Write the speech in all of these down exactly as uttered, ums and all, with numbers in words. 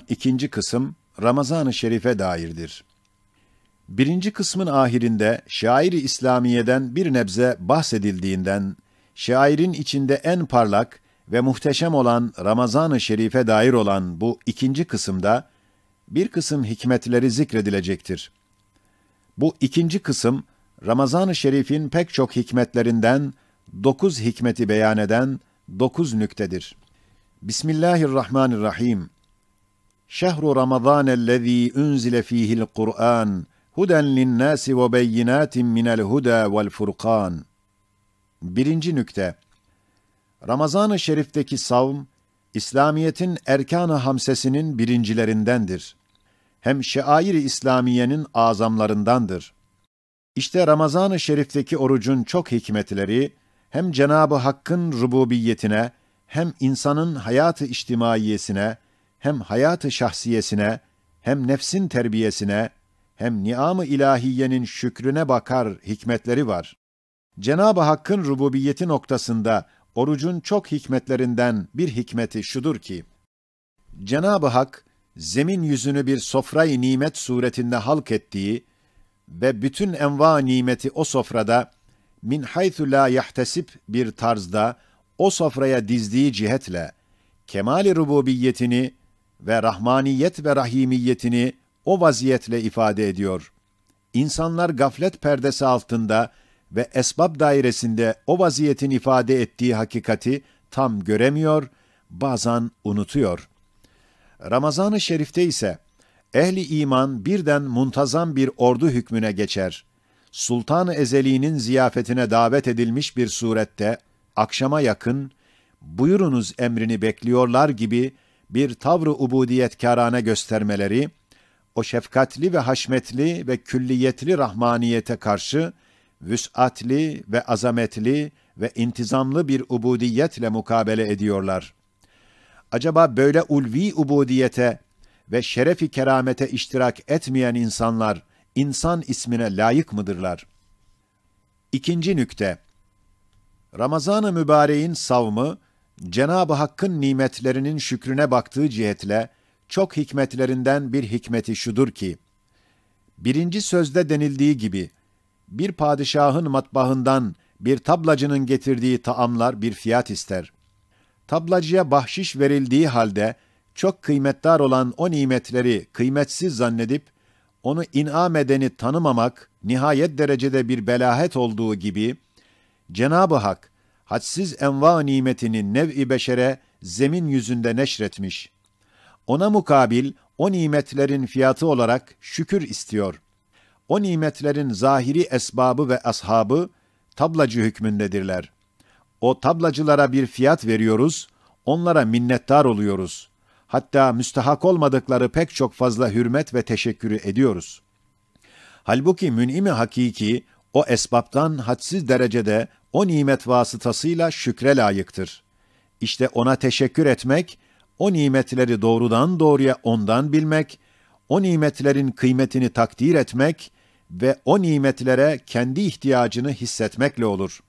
İkinci kısım Ramazan-ı Şerif'e dairdir. Birinci kısmın ahirinde şair-i İslamiye'den bir nebze bahsedildiğinden, şairin içinde en parlak ve muhteşem olan Ramazan-ı Şerif'e dair olan bu ikinci kısımda bir kısım hikmetleri zikredilecektir. Bu ikinci kısım, Ramazan-ı Şerif'in pek çok hikmetlerinden dokuz hikmeti beyan eden dokuz nüktedir. Bismillahirrahmanirrahim. Şehru Ramazanellezî unzile fîhil Kur'an, huden linnâsi ve beyinâtin minel huda vel furkan. Birinci nükte. Ramazan-ı Şerif'teki savm, İslamiyet'in erkan-ı hamsesinin birincilerindendir. Hem şair-i İslamiye'nin azamlarındandır. İşte Ramazan-ı Şerif'teki orucun çok hikmetleri hem Cenab-ı Hakk'ın rububiyetine, hem insanın hayat-ı içtimaiyesine, hem hayat-ı şahsiyesine, hem nefsin terbiyesine, hem niam-ı ilahiyenin şükrüne bakar hikmetleri var. Cenab-ı Hakk'ın rububiyeti noktasında orucun çok hikmetlerinden bir hikmeti şudur ki, Cenab-ı Hak, zemin yüzünü bir sofrayı nimet suretinde halk ettiği ve bütün enva nimeti o sofrada min haythu la yahtesib bir tarzda o sofraya dizdiği cihetle, kemal-i rububiyetini ve rahmaniyet ve rahimiyetini o vaziyetle ifade ediyor. İnsanlar gaflet perdesi altında ve esbab dairesinde o vaziyetin ifade ettiği hakikati tam göremiyor, bazan unutuyor. Ramazan-ı Şerif'te ise ehli iman birden muntazam bir ordu hükmüne geçer. Sultan-ı Ezeli'nin ziyafetine davet edilmiş bir surette akşama yakın, "Buyurunuz" emrini bekliyorlar gibi bir tavrı ubudiyetkârane göstermeleri, o şefkatli ve haşmetli ve külliyetli rahmaniyete karşı vüs'atli ve azametli ve intizamlı bir ubudiyetle mukabele ediyorlar. Acaba böyle ulvi ubudiyete ve şerefi keramete iştirak etmeyen insanlar insan ismine layık mıdırlar? İkinci nükte. Ramazan-ı Mübareğin savmı, Cenab-ı Hakk'ın nimetlerinin şükrüne baktığı cihetle çok hikmetlerinden bir hikmeti şudur ki, birinci sözde denildiği gibi, bir padişahın matbahından bir tablacının getirdiği taamlar bir fiyat ister. Tablacıya bahşiş verildiği halde çok kıymetdar olan o nimetleri kıymetsiz zannedip, onu inam edeni tanımamak nihayet derecede bir belahet olduğu gibi, Cenab-ı Hak hadsiz enva nimetini nev-i beşere zemin yüzünde neşretmiş. Ona mukabil o nimetlerin fiyatı olarak şükür istiyor. O nimetlerin zahiri esbabı ve ashabı tablacı hükmündedirler. O tablacılara bir fiyat veriyoruz, onlara minnetdar oluyoruz. Hatta müstahak olmadıkları pek çok fazla hürmet ve teşekkürü ediyoruz. Halbuki Mün'im-i Hakiki o esbaptan hadsiz derecede o nimet vasıtasıyla şükre layıktır. İşte ona teşekkür etmek, o nimetleri doğrudan doğruya ondan bilmek, o nimetlerin kıymetini takdir etmek ve o nimetlere kendi ihtiyacını hissetmekle olur.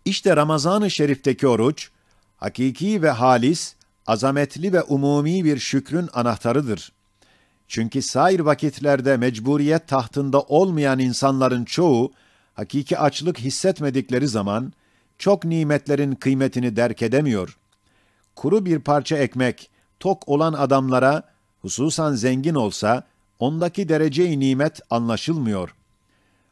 İşte Ramazan-ı Şerif'teki oruç, hakiki ve halis, azametli ve umumi bir şükrün anahtarıdır. Çünkü sair vakitlerde mecburiyet tahtında olmayan insanların çoğu, hakiki açlık hissetmedikleri zaman, çok nimetlerin kıymetini derk edemiyor. Kuru bir parça ekmek, tok olan adamlara, hususan zengin olsa, ondaki derece-i nimet anlaşılmıyor.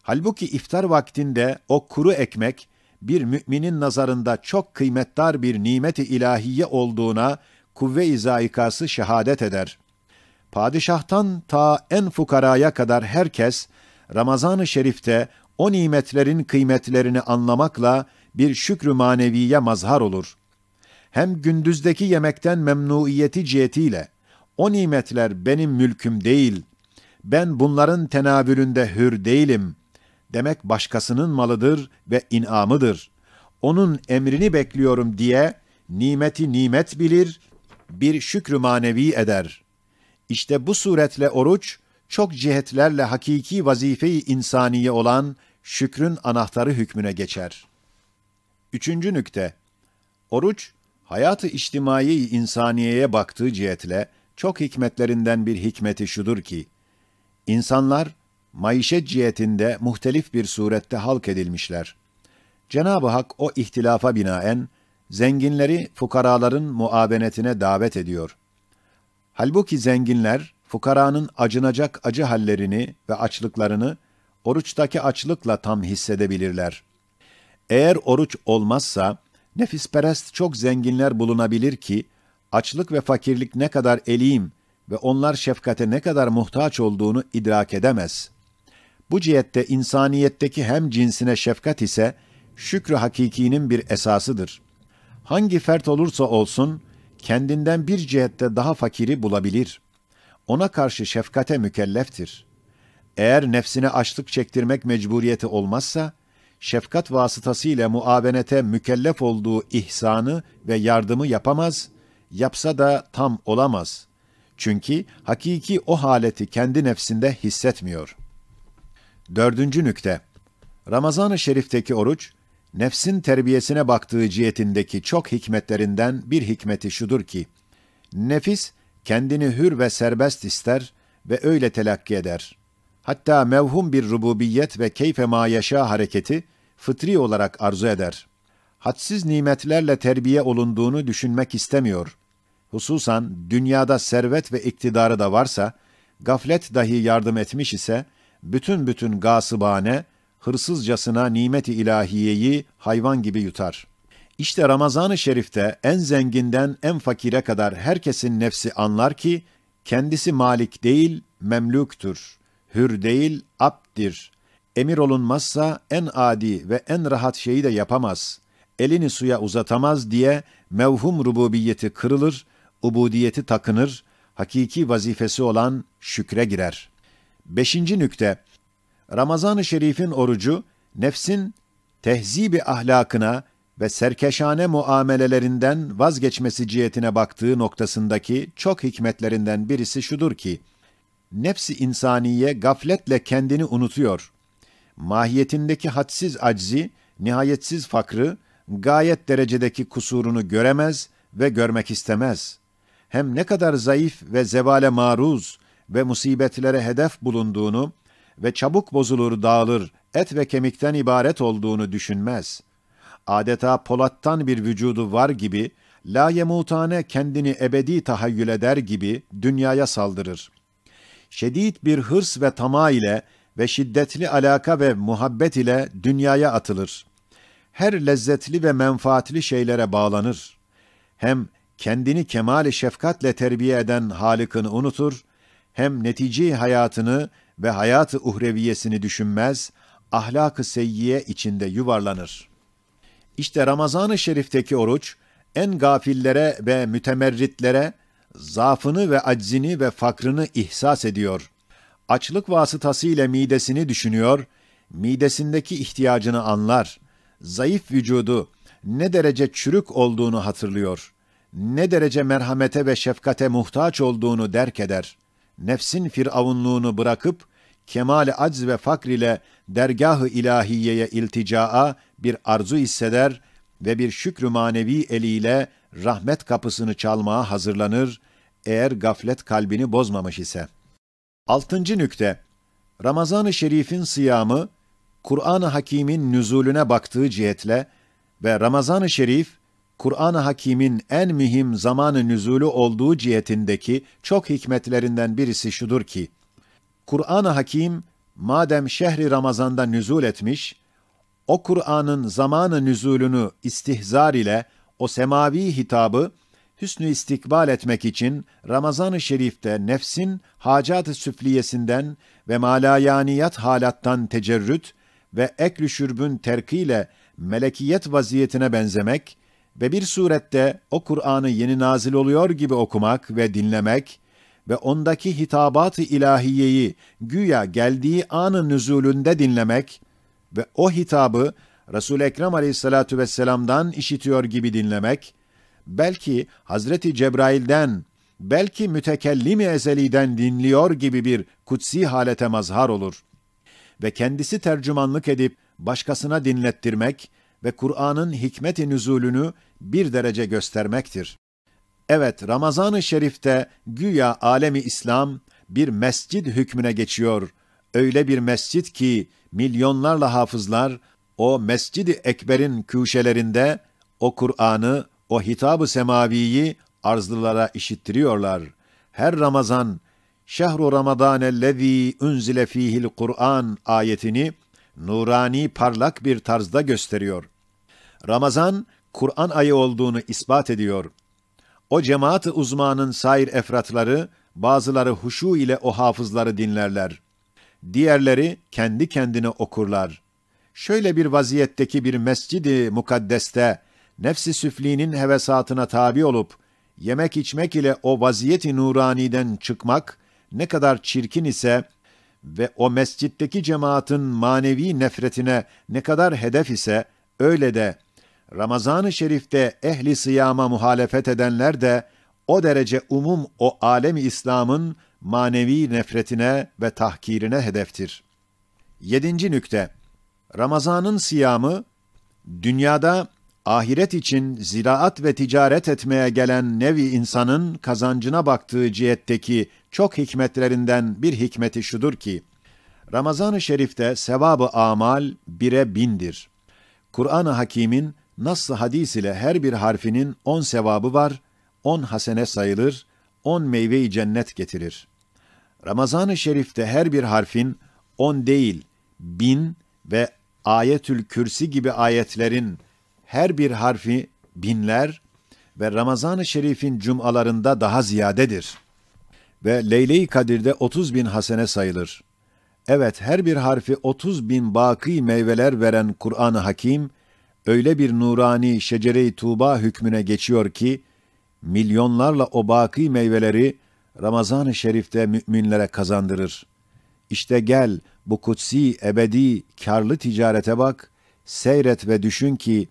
Halbuki iftar vaktinde o kuru ekmek, bir müminin nazarında çok kıymetdar bir nimet-i ilahiye olduğuna kuvve-i zaikası şehadet eder. Padişahtan ta en fukaraya kadar herkes, Ramazan-ı Şerif'te o nimetlerin kıymetlerini anlamakla bir şükrü maneviye mazhar olur. Hem gündüzdeki yemekten memnuiyeti cihetiyle, "O nimetler benim mülküm değil, ben bunların tenavülünde hür değilim" demek başkasının malıdır ve inamıdır. Onun emrini bekliyorum diye nimeti nimet bilir, bir şükrü manevi eder. İşte bu suretle oruç, çok cihetlerle hakiki vazife-i insaniye olan şükrün anahtarı hükmüne geçer. Üçüncü nükte. Oruç, hayat-ı içtimai insaniyeye baktığı cihetle çok hikmetlerinden bir hikmeti şudur ki, insanlar maişet cihetinde muhtelif bir surette halk edilmişler. Cenab-ı Hak o ihtilafa binaen zenginleri fukaraların muavenetine davet ediyor. Halbuki zenginler fukaranın acınacak acı hallerini ve açlıklarını oruçtaki açlıkla tam hissedebilirler. Eğer oruç olmazsa, nefisperest çok zenginler bulunabilir ki, açlık ve fakirlik ne kadar elim ve onlar şefkate ne kadar muhtaç olduğunu idrak edemez. Bu cihette insaniyetteki hem cinsine şefkat ise şükrü hakikinin bir esasıdır. Hangi fert olursa olsun, kendinden bir cihette daha fakiri bulabilir. Ona karşı şefkate mükelleftir. Eğer nefsine açlık çektirmek mecburiyeti olmazsa, şefkat vasıtasıyla muavenete mükellef olduğu ihsanı ve yardımı yapamaz, yapsa da tam olamaz. Çünkü hakiki o haleti kendi nefsinde hissetmiyor. Dördüncü nükte. Ramazan-ı Şerif'teki oruç, nefsin terbiyesine baktığı cihetindeki çok hikmetlerinden bir hikmeti şudur ki, nefis kendini hür ve serbest ister ve öyle telakki eder. Hatta mevhum bir rububiyet ve keyfe ma yaşa hareketi fıtri olarak arzu eder. Hadsiz nimetlerle terbiye olunduğunu düşünmek istemiyor. Hususan dünyada servet ve iktidarı da varsa, gaflet dahi yardım etmiş ise, bütün bütün gasıbane, hırsızcasına nimet-i ilahiyeyi hayvan gibi yutar. İşte Ramazan-ı Şerif'te en zenginden en fakire kadar herkesin nefsi anlar ki, kendisi malik değil, memlüktür, hür değil, abddir. Emir olunmazsa en adi ve en rahat şeyi de yapamaz, elini suya uzatamaz diye mevhum rububiyeti kırılır, ubudiyeti takınır, hakiki vazifesi olan şükre girer. Beşinci nükte, Ramazan-ı Şerif'in orucu nefsin tehzibi ahlakına ve serkeşane muamelelerinden vazgeçmesi cihetine baktığı noktasındaki çok hikmetlerinden birisi şudur ki, nefsi insaniye gafletle kendini unutuyor. Mahiyetindeki hadsiz aczi, nihayetsiz fakrı, gayet derecedeki kusurunu göremez ve görmek istemez. Hem ne kadar zayıf ve zevale maruz ve musibetlere hedef bulunduğunu ve çabuk bozulur, dağılır, et ve kemikten ibaret olduğunu düşünmez. Adeta polattan bir vücudu var gibi, layemutane kendini ebedi tahayyül eder gibi dünyaya saldırır. Şedid bir hırs ve tama ile ve şiddetli alaka ve muhabbet ile dünyaya atılır. Her lezzetli ve menfaatli şeylere bağlanır. Hem kendini kemal-i şefkatle terbiye eden Halık'ını unutur, hem netice-i hayatını ve hayat-ı uhreviyesini düşünmez, ahlak-ı seyyiye içinde yuvarlanır. İşte Ramazan-ı Şerif'teki oruç, en gafillere ve mütemerritlere zaafını ve aczini ve fakrını ihsas ediyor. Açlık vasıtasıyla midesini düşünüyor, midesindeki ihtiyacını anlar. Zayıf vücudu ne derece çürük olduğunu hatırlıyor. Ne derece merhamete ve şefkate muhtaç olduğunu derk eder. Nefsin firavunluğunu bırakıp, kemal-i acz ve fakr ile dergah-ı ilahiyeye ilticaa bir arzu hisseder ve bir şükrü manevi eliyle rahmet kapısını çalmaya hazırlanır, eğer gaflet kalbini bozmamış ise. Altıncı nükte, Ramazan-ı Şerif'in sıyamı, Kur'an-ı Hakim'in nüzulüne baktığı cihetle ve Ramazan-ı Şerif, Kur'an-ı Hakim'in en mühim zamanı nüzulü olduğu cihetindeki çok hikmetlerinden birisi şudur ki, Kur'an-ı Hakim, madem şehri Ramazan'da nüzul etmiş, o Kur'an'ın zamanı nüzulünü istihzar ile o semavi hitabı hüsnü istikbal etmek için Ramazan-ı Şerif'te nefsin hacat-ı süfliyesinden ve malayaniyat halattan tecerrüt ve eklü şürbün terkiyle melekiyet vaziyetine benzemek ve bir surette o Kur'an'ı yeni nazil oluyor gibi okumak ve dinlemek ve ondaki hitabat-ı ilahiyeyi güya geldiği anı nüzulünde dinlemek ve o hitabı Resul-i Ekrem aleyhissalatu vesselam'dan işitiyor gibi dinlemek, belki Hazreti Cebrail'den, belki Mütekellim-i Ezeli'den dinliyor gibi bir kutsi halete mazhar olur. Ve kendisi tercümanlık edip başkasına dinlettirmek ve Kur'an'ın hikmet-i nüzulünü bir derece göstermektir. Evet, Ramazan-ı Şerif'te güya alemi İslam bir mescid hükmüne geçiyor. Öyle bir mescid ki milyonlarla hafızlar o Mescid-i Ekber'in köşelerinde o Kur'an'ı, o hitab-ı semaviyi arzlılara işittiriyorlar. Her Ramazan, "Şehru Ramadanellezî unzile fîhil Kur'an" ayetini nurani parlak bir tarzda gösteriyor. Ramazan, Kur'an ayı olduğunu ispat ediyor. O cemaat-ı uzmanın sair efratları, bazıları huşu ile o hafızları dinlerler. Diğerleri kendi kendine okurlar. Şöyle bir vaziyetteki bir mescid-i mukaddeste nefs-i süflinin hevesatına tabi olup, yemek içmek ile o vaziyet-i nuraniden çıkmak ne kadar çirkin ise ve o mescitteki cemaatın manevi nefretine ne kadar hedef ise, öyle de Ramazan-ı Şerif'te ehli sıyama muhalefet edenler de o derece umum o alemi İslam'ın manevi nefretine ve tahkirine hedeftir. Yedinci nükte. Ramazan'ın sıyamı, dünyada ahiret için ziraat ve ticaret etmeye gelen nevi insanın kazancına baktığı cihetteki çok hikmetlerinden bir hikmeti şudur ki, Ramazan-ı Şerif'te sevabı amal bire bindir. Kur'an-ı Hakim'in nasıl hadis ile her bir harfinin on sevabı var, on hasene sayılır, on meyve-i cennet getirir. Ramazan-ı Şerif'te her bir harfin on değil, bin ve Ayetül Kürsi gibi ayetlerin her bir harfi binler ve Ramazan-ı Şerif'in cumalarında daha ziyadedir. Ve Leyle-i Kadir'de otuz bin hasene sayılır. Evet, her bir harfi otuz bin baki meyveler veren Kur'an-ı Hakim, öyle bir nurani şecere-i tuğba hükmüne geçiyor ki, milyonlarla o baki meyveleri Ramazan-ı Şerif'te müminlere kazandırır. İşte gel, bu kutsi, ebedi, kârlı ticarete bak, seyret ve düşün ki,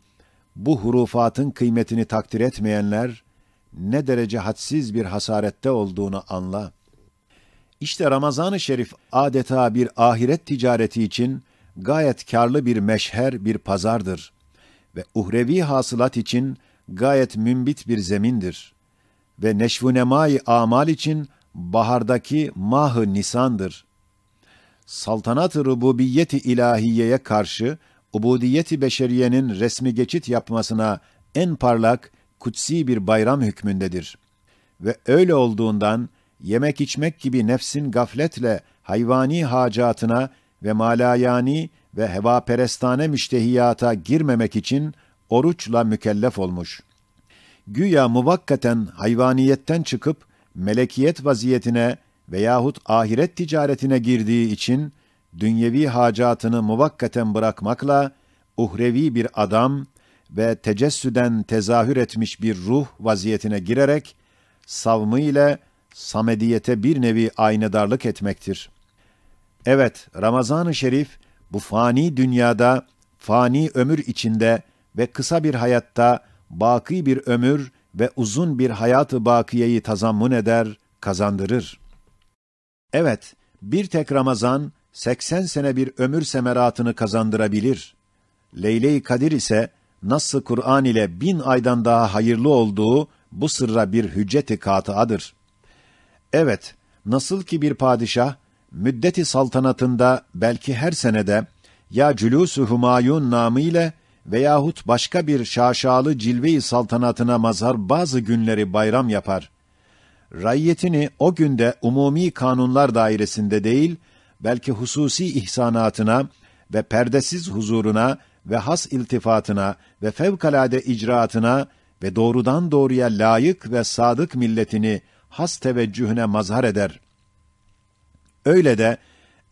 bu hurufatın kıymetini takdir etmeyenler ne derece hadsiz bir hasarette olduğunu anla. İşte Ramazan-ı Şerif adeta bir ahiret ticareti için gayet kârlı bir meşher, bir pazardır ve uhrevi hasılat için gayet mümbit bir zemindir ve neşvunema-i amal için bahardaki mah-ı nisandır. Saltanat-ı rububiyet-i ilahiyeye karşı ubudiyet-i beşeriyenin resmi geçit yapmasına en parlak, kutsi bir bayram hükmündedir. Ve öyle olduğundan, yemek içmek gibi nefsin gafletle hayvani hacatına ve malayani ve hevaperestane müştehiyata girmemek için oruçla mükellef olmuş. Güya muvakkaten hayvaniyetten çıkıp melekiyet vaziyetine veyahut ahiret ticaretine girdiği için dünyevi hacatını muvakkaten bırakmakla uhrevi bir adam ve tecessüden tezahür etmiş bir ruh vaziyetine girerek savmı ile samediyete bir nevi aynadarlık etmektir. Evet, Ramazan-ı Şerif bu fani dünyada, fani ömür içinde ve kısa bir hayatta baki bir ömür ve uzun bir hayat-ı bakiyeyi tazammun eder, kazandırır. Evet, bir tek Ramazan seksen sene bir ömür semeratını kazandırabilir. Leyle-i Kadir ise nasıl Kur'an ile bin aydan daha hayırlı olduğu bu sırra bir hüccet-i katıadır. Evet, nasıl ki bir padişah müddeti saltanatında belki her senede ya Cülûs-ü Hümayun namı ile veyahut başka bir şaşalı cilve-i saltanatına mazhar bazı günleri bayram yapar. Raiyetini o günde umumi kanunlar dairesinde değil, belki hususi ihsanatına ve perdesiz huzuruna ve has iltifatına ve fevkalade icraatına ve doğrudan doğruya layık ve sadık milletini has teveccühüne mazhar eder. Öyle de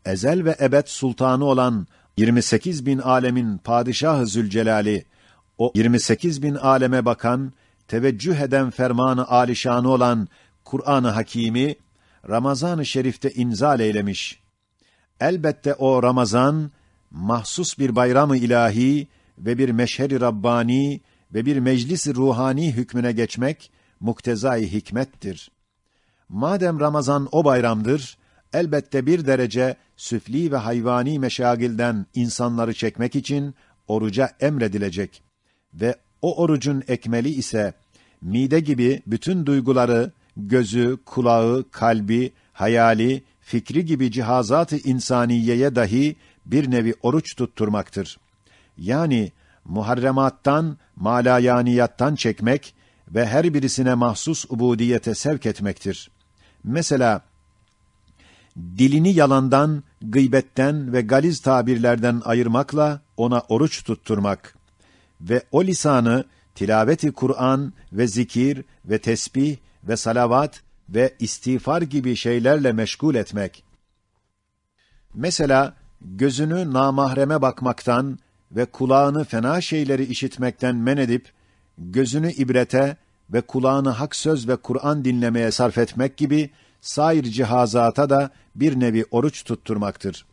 ezel ve ebed sultanı olan yirmi sekiz bin alemin padişahı Zülcelali, o yirmi sekiz bin aleme bakan, teveccüh eden fermanı alişanı olan Kur'an-ı Hakimi Ramazan-ı Şerif'te inzal eylemiş. Elbette o Ramazan mahsus bir bayram-ı ilahi ve bir meşher-i Rabbani ve bir meclis-i ruhani hükmüne geçmek muktezai hikmettir. Madem Ramazan o bayramdır, elbette bir derece süfli ve hayvani meşagilden insanları çekmek için oruca emredilecek. Ve o orucun ekmeli ise Mide gibi bütün duyguları, gözü, kulağı, kalbi, hayali, fikri gibi cihazat-ı insaniyeye dahi bir nevi oruç tutturmaktır. Yani muharremattan, malayaniyattan çekmek ve her birisine mahsus ubudiyete sevk etmektir. Mesela, dilini yalandan, gıybetten ve galiz tabirlerden ayırmakla ona oruç tutturmak ve o lisanı tilaveti Kur'an ve zikir ve tesbih ve salavat ve istiğfar gibi şeylerle meşgul etmek. Mesela, gözünü namahreme bakmaktan ve kulağını fena şeyleri işitmekten men edip, gözünü ibrete ve kulağını hak söz ve Kur'an dinlemeye sarf etmek gibi sair cihazata da bir nevi oruç tutturmaktır.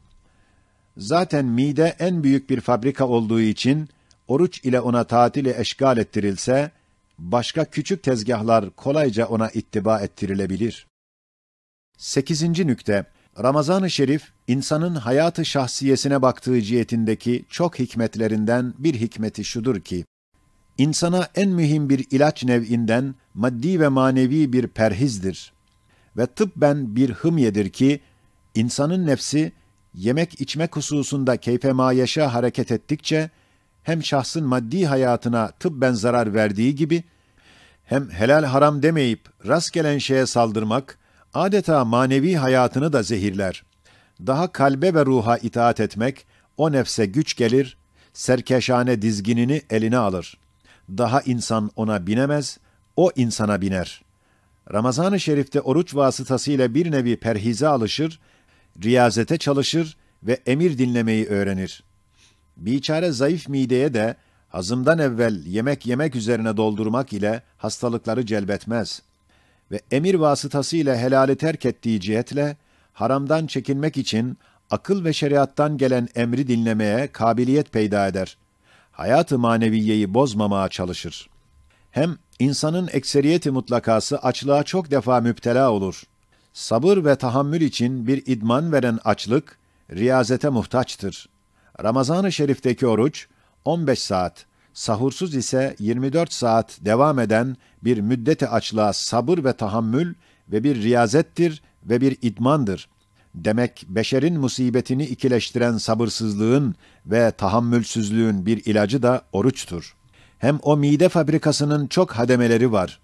Zaten mide en büyük bir fabrika olduğu için oruç ile ona tatili eşgal ettirilse, başka küçük tezgahlar kolayca ona ittiba ettirilebilir. Sekizinci nükte, Ramazan-ı Şerif, insanın hayat-ı şahsiyesine baktığı cihetindeki çok hikmetlerinden bir hikmeti şudur ki, insana en mühim bir ilaç nev'inden maddi ve manevi bir perhizdir. Ve tıbben bir hımyedir ki, insanın nefsi, yemek içmek hususunda keyfe mayeşa hareket ettikçe, hem şahsın maddi hayatına tıbben zarar verdiği gibi, hem helal haram demeyip rastgelen şeye saldırmak, adeta manevi hayatını da zehirler. Daha kalbe ve ruha itaat etmek, o nefse güç gelir, serkeşane dizginini eline alır. Daha insan ona binemez, o insana biner. Ramazan-ı Şerif'te oruç vasıtasıyla bir nevi perhize alışır, riyazete çalışır ve emir dinlemeyi öğrenir. Biçare zayıf mideye de hazımdan evvel yemek yemek üzerine doldurmak ile hastalıkları celbetmez. Ve emir vasıtasıyla helali terk ettiği cihetle haramdan çekinmek için akıl ve şeriattan gelen emri dinlemeye kabiliyet peyda eder. Hayat-ı maneviyeyi bozmamaya çalışır. Hem insanın ekseriyeti mutlakası açlığa çok defa müptela olur. Sabır ve tahammül için bir idman veren açlık, riyazete muhtaçtır. Ramazan-ı Şerif'teki oruç, on beş saat, sahursuz ise yirmi dört saat devam eden bir müddeti açlığa sabır ve tahammül ve bir riyazettir ve bir idmandır. Demek, beşerin musibetini ikileştiren sabırsızlığın ve tahammülsüzlüğün bir ilacı da oruçtur. Hem o mide fabrikasının çok hademeleri var,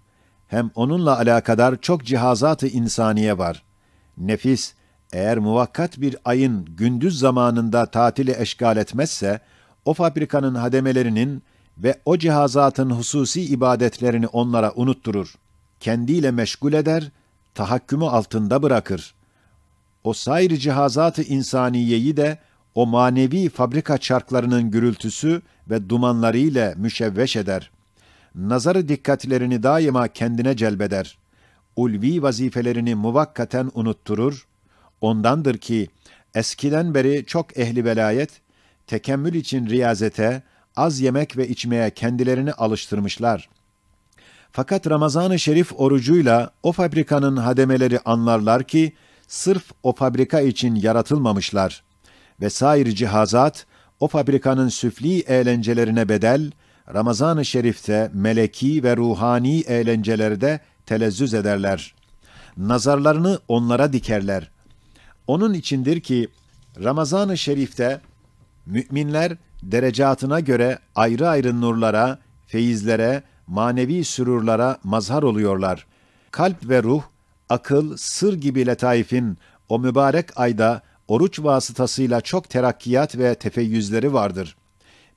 hem onunla alakadar çok cihazat-ı insaniye var. Nefis, eğer muvakkat bir ayın gündüz zamanında tatili eşgal etmezse, o fabrikanın hademelerinin ve o cihazatın hususi ibadetlerini onlara unutturur. Kendiyle meşgul eder, tahakkümü altında bırakır. O sair cihazat-ı insaniyeyi de o manevi fabrika çarklarının gürültüsü ve dumanları ile müşevveş eder. Nazarı dikkatlerini daima kendine celbeder. Ulvi vazifelerini muvakkaten unutturur. Ondandır ki, eskiden beri çok ehli velayet, tekemmül için riyazete, az yemek ve içmeye kendilerini alıştırmışlar. Fakat Ramazan-ı Şerif orucuyla o fabrikanın hademeleri anlarlar ki, sırf o fabrika için yaratılmamışlar. Ve sair cihazat, o fabrikanın süfli eğlencelerine bedel, Ramazan-ı Şerif'te meleki ve ruhani eğlencelerde telezzüz ederler. Nazarlarını onlara dikerler. Onun içindir ki, Ramazan-ı Şerif'te müminler derecatına göre ayrı ayrı nurlara, feyizlere, manevi sürurlara mazhar oluyorlar. Kalp ve ruh, akıl, sır gibi letaifin o mübarek ayda oruç vasıtasıyla çok terakkiyat ve tefeyyüzleri vardır.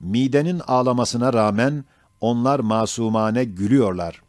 Midenin ağlamasına rağmen onlar masumane gülüyorlar.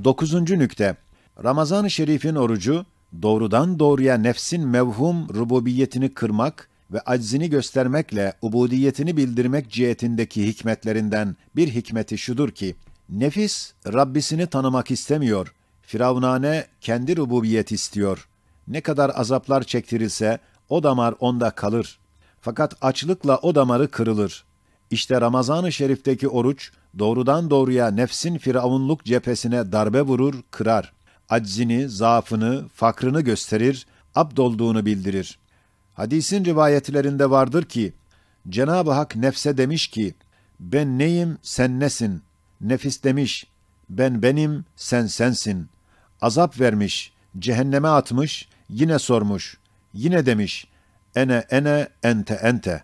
Dokuzuncu nükte, Ramazan-ı Şerif'in orucu doğrudan doğruya nefsin mevhum rububiyetini kırmak ve aczini göstermekle ubudiyetini bildirmek cihetindeki hikmetlerinden bir hikmeti şudur ki, nefis Rabbisini tanımak istemiyor, firavunane kendi rububiyet istiyor. Ne kadar azaplar çektirilse o damar onda kalır. Fakat açlıkla o damarı kırılır. İşte Ramazan-ı Şerif'teki oruç doğrudan doğruya nefsin firavunluk cephesine darbe vurur, kırar. Aczini, zaafını, fakrını gösterir, abd olduğunu bildirir. Hadisin rivayetlerinde vardır ki, Cenab-ı Hak nefse demiş ki, "Ben neyim, sen nesin?" Nefis demiş, Ben benim, sen sensin. Azap vermiş, cehenneme atmış, yine sormuş. Yine demiş, ene ene, ente ente.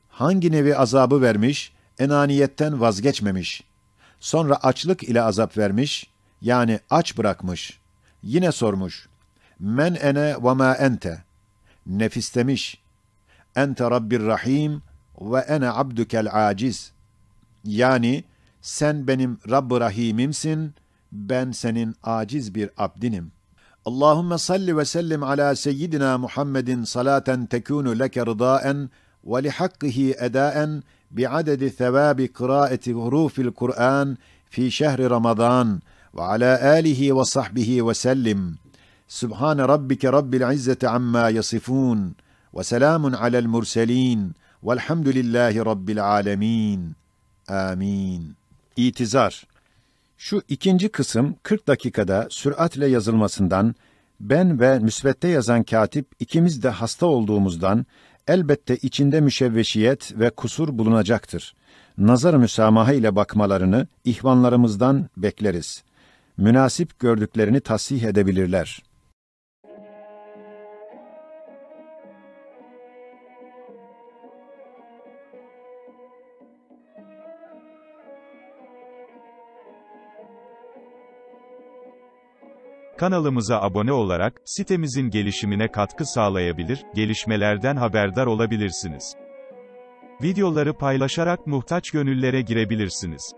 Hangi nevi azabı vermiş, enaniyetten vazgeçmemiş. Sonra açlık ile azap vermiş, yani aç bırakmış. Yine sormuş, men ene ve ma ente. Nefis demiş, ente Rabbir Rahim ve ene abdukel aciz. Yani, sen benim Rabb-ı Rahimimsin, ben senin aciz bir abdinim. Allahumme salli ve sellim ala seyyidina Muhammedin salaten tekunu leke rıdaen ve lihakkihi edaen biadedi sevabi kıraeti hurufil Kur'an fi şehri Ramadan ve ala alihi ve sahbihi ve sellim. Subhane rabbike rabbil izzeti amma yasifun. Ve selamun alel murselin. Velhamdülillahi rabbil alemin. Amin. İtizar. Şu ikinci kısım kırk dakikada süratle yazılmasından, ben ve müsvedde yazan kâtip ikimiz de hasta olduğumuzdan, elbette içinde müşevveşiyet ve kusur bulunacaktır. Nazar-ı müsamaha ile bakmalarını ihvanlarımızdan bekleriz. Münasip gördüklerini tasih edebilirler. Kanalımıza abone olarak sitemizin gelişimine katkı sağlayabilir, gelişmelerden haberdar olabilirsiniz. Videoları paylaşarak muhtaç gönüllere girebilirsiniz.